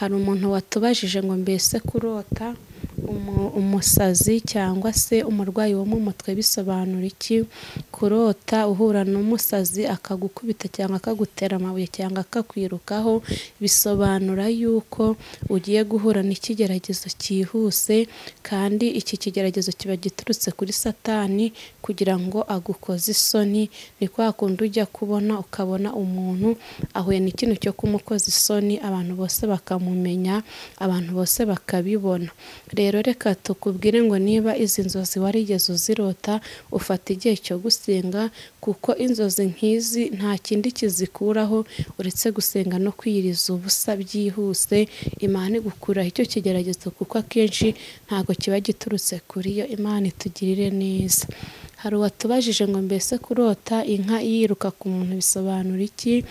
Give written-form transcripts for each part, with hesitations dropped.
Hari umuntu watubajije ngo mbese kurota umusazi cyangwa se umurwayi wo mu mutwe bisobanura iki? Kurota uhura n'umusazi akagukubita cyangwa akagutera amabuye cyangwa akakwirukaho bisobanura yuko ugiye guhura n'ikigeragezo cyihuse, kandi iki kigeragezo kiba giturutse kuri Satani kugira ngo agukoze isoni. Ni kwa kundi ujya kubona ukabona umuntu ahuye n'ikintu cyo kumukoza isoni, abantu bose bakamumenya, abantu bose bakabibona. Rero reka tukubwire ngo niba izi nzozi warigeze uzirota, ufata igihe cyo gusenga, kuko inzozi nk'izi nta kindi kizikuraho uretse gusenga no kwiyiriza ubusa byihuse. Imana igukuraho icyo kigeragezo kuko akenshi ntabwo kiba giturutse kuri yo. Imana itugirire neza. Hari uwatubajije ngo mbese kurota inka yiruka ku muntu bisobanura iki?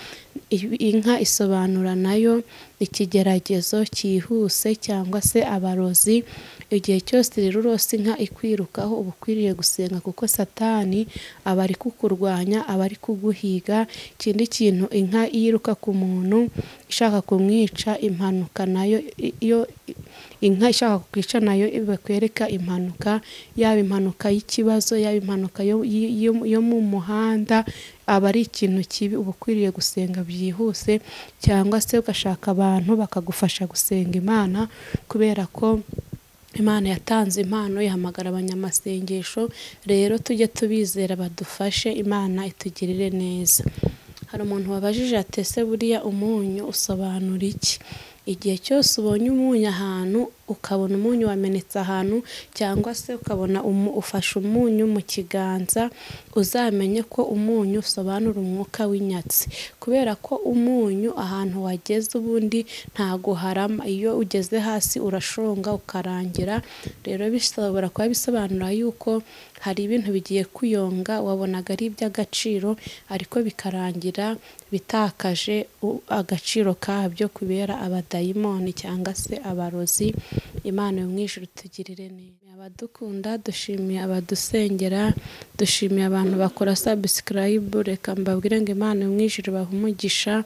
Inka isobanura nayo ikigeragezo cyihuse cyangwa se abarozi. Igihe cyose rero urose inka ikwirukaho uba ukwiriye gusenga, kuko Satani aba ari kukurwanya, aba ari kuguhiga. Ikindi kintu, inka yiruka ku muntu ishaka kumwica, impanuka nayo, iyo inka ishaka kukwica nayo ibakwereka impanuka, yaba impanuka y'ikibazo, yaba impanuka yo mu muhanda, aba ari ikintu kibi. Uba ukwiriye gusenga byihuse, cyangwa se ugashaka abantu bakagufasha gusenga Imana, kubera ko Imana yatanze impano ihamagara abanyamasengesho. Rero tujye tubizera badufashe, Imana itugirire neza. Hari umuntu wabajije ati ese buriya umunyu usobanura iki? Igihe cyose ubonye umunyu ahantu, ukabona umunyu wamenetse ahantu, cyangwa se ukabona ufashe umunyu mu kiganza, uzamenye ko umunyu usobanura umwuka w'inyatsi, kubera ko umunyu ahantu wageze ubundi ntago harama, iyo ugeze hasi urashonga ukarangira. Rero bishobora kuba bisobanura yuko hari ibintu bigiye kuyonga, wabonaga ari iby'agaciro ariko bikarangira bitakaje agaciro kabyo kubera abadayimoni cyangwa se abarozi. Imana yo mu ijuru tugirire neza. Abadukunda, dushimiye abadusengera, dushimiye abantu bakora subscribe. Reka mbabwire ngo Imana yo mu ijuru ibahe umugisha.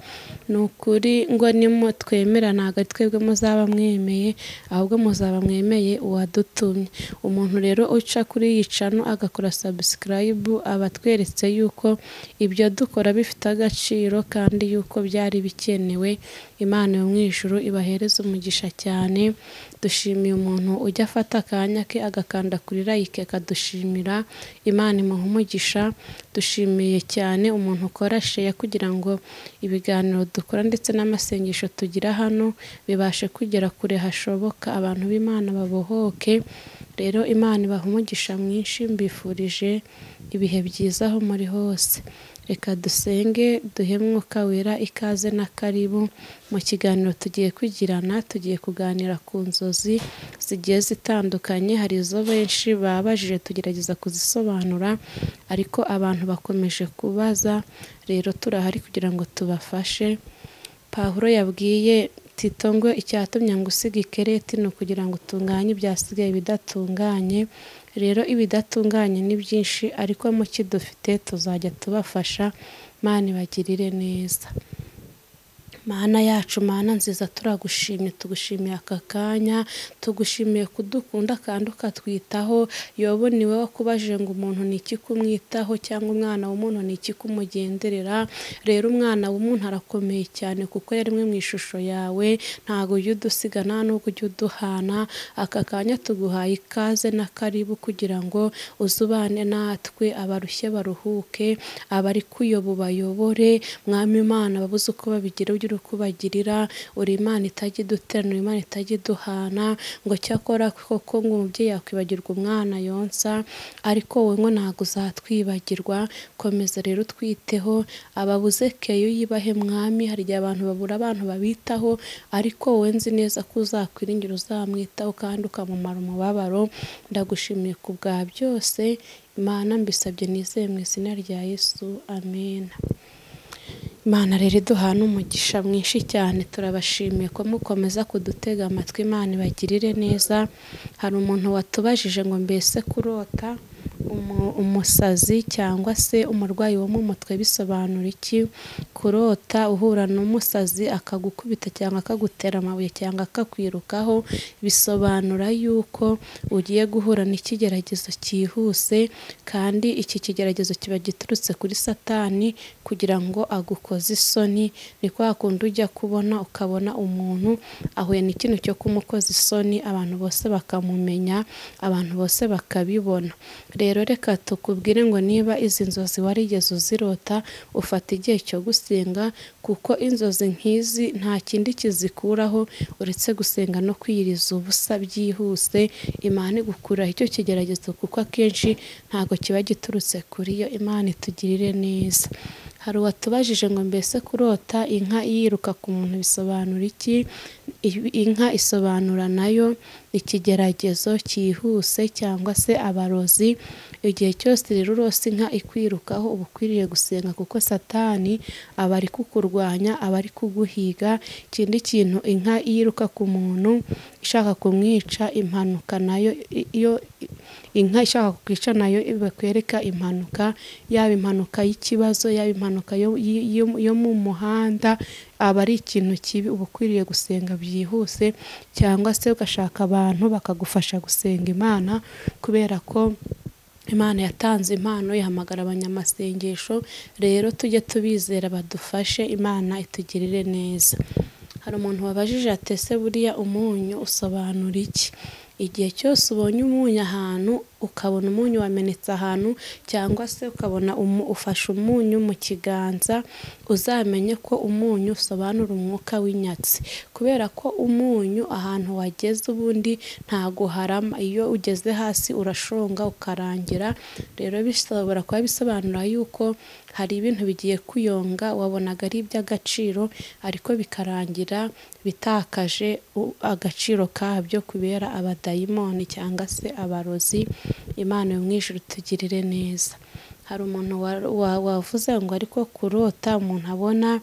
Ni ukuri ngo nimutwemera ntabwo ari twebwe muzaba mwemeye, ahubwo muzaba mwemeye uwadutumye. Umuntu rero uca kuri iyi channel agakora subscribe aba atweretse yuko ibyo dukora bifite agaciro kandi yuko byari bikenewe. Imana yo mu ijuru ibahereze umugisha cyane. Dushimiye umuntu ujya afata akanya ke agakanda kuri like akadushimira, Imana imuha umugisha. Dushimiye cyane umuntu ukora share kugira ngo ibiganiro dukora ndetse n'amasengesho tugira hano bibashe kugera kure hashoboka, abantu b'Imana babohoke. Rero Imana ibaha umugisha mwinshi, mbifurije ibihe byiza aho muri hose. Reka dusenge duhe Mwuka Wera ikaze na karibu mu kiganiro tugiye kugirana. Tugiye kuganira ku nzozi zigiye zitandukanye, hari izo benshi babajije tugerageza kuzisobanura, ariko abantu bakomeje kubaza. Rero turahari kugira ngo tubafashe. Pawulo yabwiye Tito ngo icyatumye ngo usige ikereti ni ukugira ngo utunganye ibyasigaye bidatunganye. Rero ibidatunganye ni byinshi, ariko mu kidufite tuzajya tubafasha. Imana ibagirire neza. Mana yacu, Mana nziza, turagushimye, tugushimiye aka kanya, tugushimiye kudukunda kandi ukatwitaho. Yobu niwe wakubajije ngo umuntu ni iki kumwitaho, cyangwa umwana w'umuntu ni iki kumugenderera. Rero umwana w'umuntu arakomeye cyane kuko yaremwe mu ishusho yawe, ntago ujya udusiga nta nubwo ujya uduhana. Aka kanya tuguhaye ikaze na karibu kugira ngo uzubane natwe, abarushye baruhuke, abari kuyoba ubayobore. Mwami Imana, babuze uko babigira ugire uko ubagirira. Uri Imana itajya iduterana, uri Imana itajya iduhana, ngo cyakora koko ngo umubyeyi yakwibagirwa umwana yonsa, ariko wowe ngo ntabwo uzatwibagirwa. Komeza rero utwiteho, ababuze keyo uyibahe Mwami. Hari igihe abantu babura abantu babitaho, ariko wowe nzi neza ko uzakwiringira uzamwitaho kandi ukamumara umubabaro. Ndagushimiye ku bwa byose Imana, mbisabye nizeye mu izina rya Yesu, amen. Imana rero iduhana umugisha mwinshi cyane, turabashimiye ko mukomeza kudutega amatwi. Imana ibagirire neza. Hari umuntu watubajije ngo mbese kurota Umusazi cyangwa se umurwayi wo mu mutwe bisobanura iki? Kurota uhura n'umusazi akagukubita cyangwa akagutera amabuye cyangwa akakwirukaho bisobanura yuko ugiye guhura n'ikigeragezo cyihuse, kandi iki kigeragezo kiba giturutse kuri Satani kugira ngo agukoze isoni. Ni kwa kundi ujya kubona ukabona umuntu ahuye n'ikintu cyo kumukoza isoni, abantu bose bakamumenya, abantu bose bakabibona. Rero reka tukubwire ngo niba izi nzozi warigeze uzirota, ufata igihe cyo gusenga, kuko inzozi nk'izi nta kindi kizikuraho uretse gusenga no kwiyiriza ubusa byihuse. Imana igukuraho icyo kigeragezo kuko akenshi ntabwo kiba giturutse kuri yo. Imana itugirire neza. Hari uwatubajije ngo mbese kurota inka yiruka ku muntu bisobanura iki? Inka isobanura nayo ikigeragezo cyihuse cyangwa se abarozi. Igihe cyose rero urose inka ikwirukaho uba ukwiriye gusenga, kuko Satani aba ari kukurwanya, aba ari kuguhiga. Ikindi kintu, inka yiruka ku muntu ishaka kumwica, impanuka nayo, iyo inka ishaka kukwica nayo bakwereka impanuka, yaba impanuka y'ikibazo, yaba impanuka yo mu muhanda, aba ari ikintu kibi. Uba ukwiriye gusenga byihuse, cyangwa se ugashaka abantu bakagufasha gusenga Imana, kubera ko Imana yatanze impano ihamagara abanyamasengesho. Rero tujye tubizera badufashe, Imana itugirire neza. Hari umuntu wabajije ati ese buriya umunyu usobanura iki? Igihe cyose ubonye umunyu ahantu, ukabona umunyu wamenetse ahantu, cyangwa se ukabona ufashe umunyu mu kiganza, uzamenye ko umunyu usobanura umwuka w'inyatsi, kubera ko umunyu ahantu wageze ubundi ntago harama, iyo ugeze hasi urashonga ukarangira. Rero bishobora kuba bisobanura yuko hari ibintu bigiye kuyonga, wabonaga ari iby'agaciro ariko bikarangira bitakaje agaciro kabyo kubera abadayimoni cyangwa se abarozi. Imana yo mu ijuru tugirire neza. Hari umuntu wavuze ngo ariko kurota umuntu abona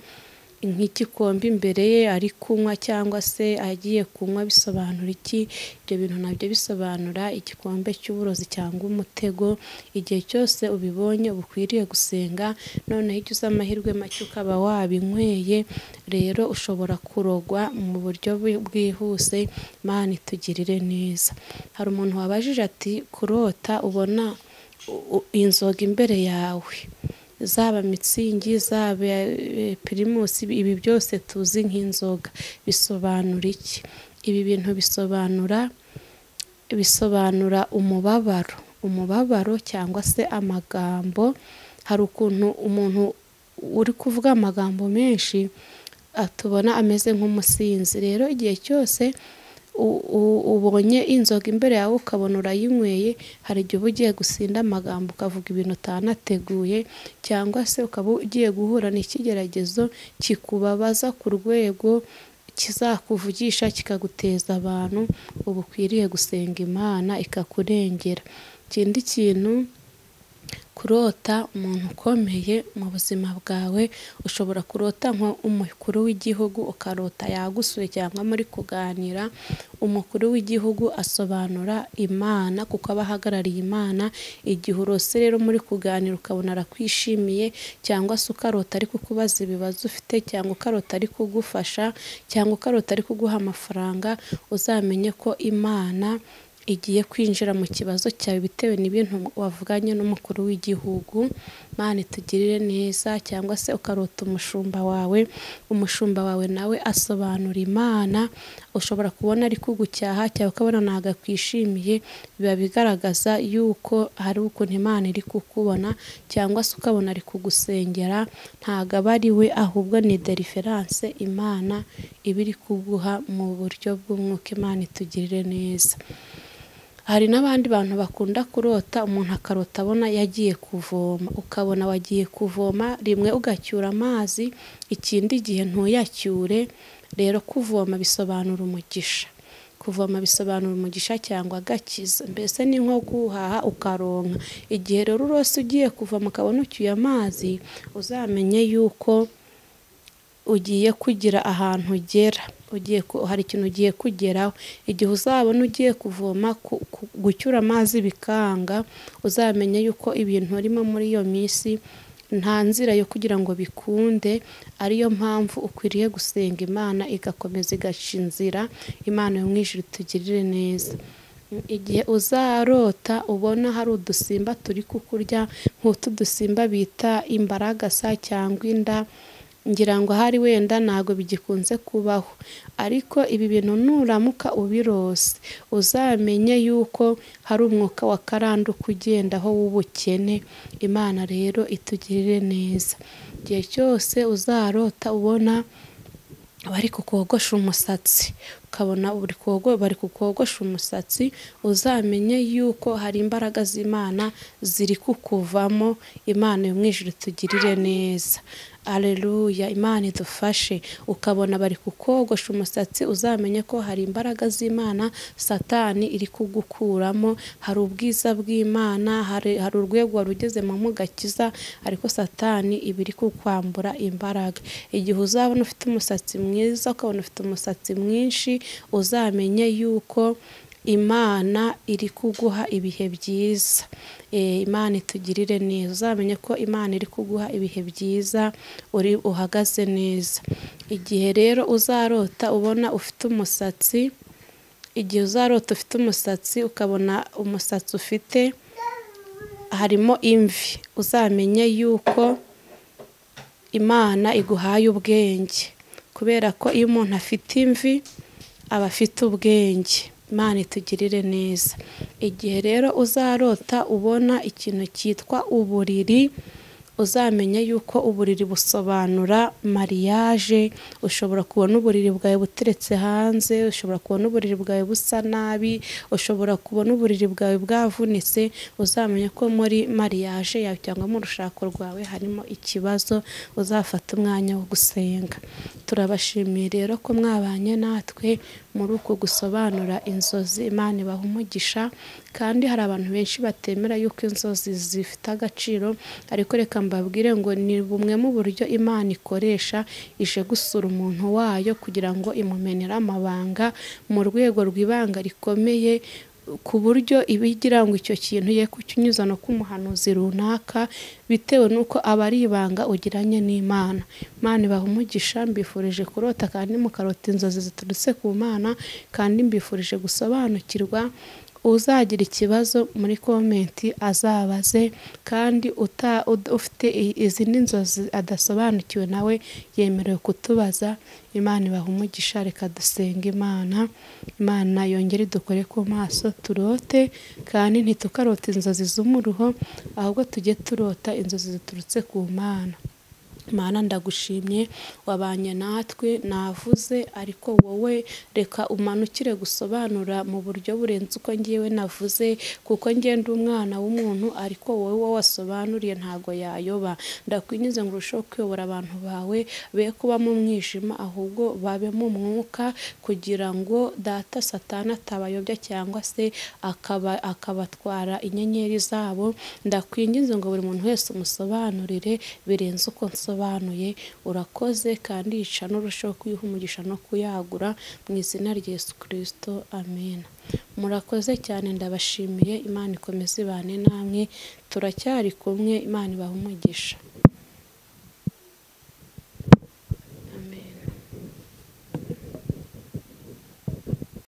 nk'igikombe imbere ye ari kunywa cyangwa se agiye kunywa bisobanura iki? Ibyo bintu nabyo bisobanura igikombe cy'uburozi cyangwa umutego. Igihe cyose ubibonye uba ukwiriye gusenga, noneho iyo ugize amahirwe make ukaba wabinyweye, rero ushobora kurogwa mu buryo bwihuse. Imana itugirire neza. Hari umuntu wabajije ati kurota ubona inzoga imbere yawe, zaba mitsingi, zaba pirimusi, ibi byose tuzi nk'inzoga, bisobanura iki? Ibi bintu bisobanura umubabaro, umubabaro cyangwa se amagambo. Hari ukuntu umuntu uri kuvuga amagambo menshi atubona ameze nk'umusinzi. Rero igihe cyose ubonye inzoga imbere yawe ukabona urayinyweye, hari igihe uba ugiye gusinda amagambo ukavuga ibintu utanateguye, cyangwa se ukaba ugiye guhura n'ikigeragezo kikubabaza ku rwego kizakuvugisha kikaguteza abantu. Uba ukwiriye gusenga Imana ikakurengera. Ikindi kintu, kurota umuntu ukomeye mu buzima bwawe, ushobora kurota nk'umukuru w'igihugu, ukarota yagusuye cyangwa muri kuganira. Umukuru w'igihugu asobanura Imana kuko aba ahagarariye Imana. Igihe urose rero muri kuganira ukabona arakwishimiye, cyangwa se ukarota ari kukubaza ibibazo ufite, cyangwa ukarota ari kugufasha, cyangwa ukarota ari kuguha amafaranga, uzamenye ko Imana igiye kwinjira mu kibazo cyawe bitewe n'ibintu wavuganye n'umukuru w'igihugu. Imana itugirire neza. Cyangwa se ukarota umushumba wawe, umushumba wawe nawe asobanura Imana. Ushobora kubona ari kugucyaha cyangwa ukabona ntabwo akwishimiye, biba bigaragaza yuko hari ukuntu Imana iri kukubona, cyangwa se ukabona ari kugusengera, ntabwo aba ari we ahubwo ni deliverance Imana iba iri kuguha mu buryo bw'umwuka. Imana itugirire neza. Hari n'abandi bantu bakunda kurota, umuntu akarota abona yagiye kuvoma, ukabona wagiye kuvoma rimwe ugacyura amazi, ikindi gihe ntuyacyure. Rero kuvoma bisobanura umugisha, kuvoma bisobanura umugisha cyangwa agakiza, mbese ni nko guhaha ukaronka. Igihe rero urose ugiye kuvoma ukabona ucyuye amazi, uzamenye yuko ugiye kugira ahantu ugera. hari ikintu ugiye kugeraho. Igihe uzabona ugiye kuvoma gucyura amazi bikanga, uzamenye yuko ibintu urimo muri iyo minsi nta nzira yo kugira ngo bikunde, ariyo mpamvu ukwiriye gusenga Imana igakomeza igaca inzira. Imana yo mu ijuru itugirire neza. Igihe uzarota ubona hari udusimba turi kukurya, nk'utu dusimba bita imbaragasa cyangwa inda, ngira ngo ahari wenda ntago bigikunze kubaho, ariko ibi bintu nuramuka ubirose uzamenye yuko hari umwuka wa karande ukugendaho w'ubukene. Imana rero itugirire neza. Igihe cyose uzarota ubona bari kukogosha umusatsi, ukabona bari kukogosha umusatsi, uzamenye yuko hari imbaraga z'Imana ziri kukuvamo. Imana yo mu ijuru itugirire neza. Aleluya, Imana idufashe. Ukabona bari kukogosha umusatsi, uzamenye ko hari imbaraga z'Imana Satani iri kugukuramo, hari ubwiza bw'Imana, hari urwego wari ugezemo mu gakiza, ariko Satani iba iri kukwambura imbaraga. Igihe uzabona ufite umusatsi mwiza, ukabona ufite umusatsi mwinshi, uzamenye yuko Imana iri kuguha ibihe byiza. Imana itugirire neza. Uzamenye ko Imana iri kuguha ibihe byiza, uri uhagaze neza. Igihe rero uzarota ubona ufite umusatsi, igihe uzarota ufite umusatsi ukabona umusatsi ufite harimo imvi, uzamenye yuko Imana iguhaye ubwenge, kubera ko iyo umuntu afite imvi aba afite ubwenge. Imana itugirire neza. Igihe rero uzarota ubona ikintu cyitwa uburiri, uzamenye yuko uburiri busobanura mariage. Ushobora kubona uburiri bwawe buteretse hanze, ushobora kubona uburiri bwawe busa nabi, ushobora kubona uburiri bwawe bwavunitse, uzamenye ko muri mariage yawe cyangwa mu rushako rwawe harimo ikibazo, uzafata umwanya wo gusenga. Turabashimiye rero ko mwabanye natwe muri uku gusobanura inzozi. Imana ibaha umugisha. Kandi hari abantu benshi batemera yuko inzozi zifite agaciro, ariko reka mbabwire ngo ni bumwe mu buryo Imana ikoresha ije gusura umuntu wayo kugira ngo imumenere amabanga mu rwego rw'ibanga rikomeye, ku buryo ibigira ngo icyo kintu ye kukinyuza no kumuhanuzi runaka, bitewe nuko aba ari ibanga ugiranye n'Imana. Imana ibaha umugisha. Mbifurije kurota kandi mukarota inzozi ziturutse ku Mana, kandi mbifurije gusobanukirwa. Uzagira ikibazo muri komenti azabaze, kandi ufite izindi nzozi adasobanukiwe nawe yemerewe kutubaza. Imana ibaha umugisha. Reka dusenge Imana. Imana yongere idukore ku maso turote, kandi ntitukarote inzozi z'umuruho, ahubwo tujye turota inzozi ziturutse ku Mana. Mana ndagushimye, wabanye natwe, navuze ariko wowe reka umanukire gusobanura mu buryo burenze uko ngiwe navuze, kuko ngenda umwana w'umuntu, ariko wowe wasobanuriye ntago yayoba. Ndakwinginze ngo urusheho kuyobora abantu bawe, be kuba mu mwijima ahubwo babe mu mwuka, kugira ngo data Satani atabayobya cyangwa se akabatwara inyenyeri zabo. Ndakwinginze ngo buri muntu wese umusobanurire birenze uko nsobanura. Urakoze kandi yica n'urushaho kuyiha umugisha no kuyagura mu izina rya Yesu Kristo, amen. Murakoze cyane, ndabashimiye. Imana ikomeze ibane namwe, turacyari kumwe. Imana ibahe umugisha.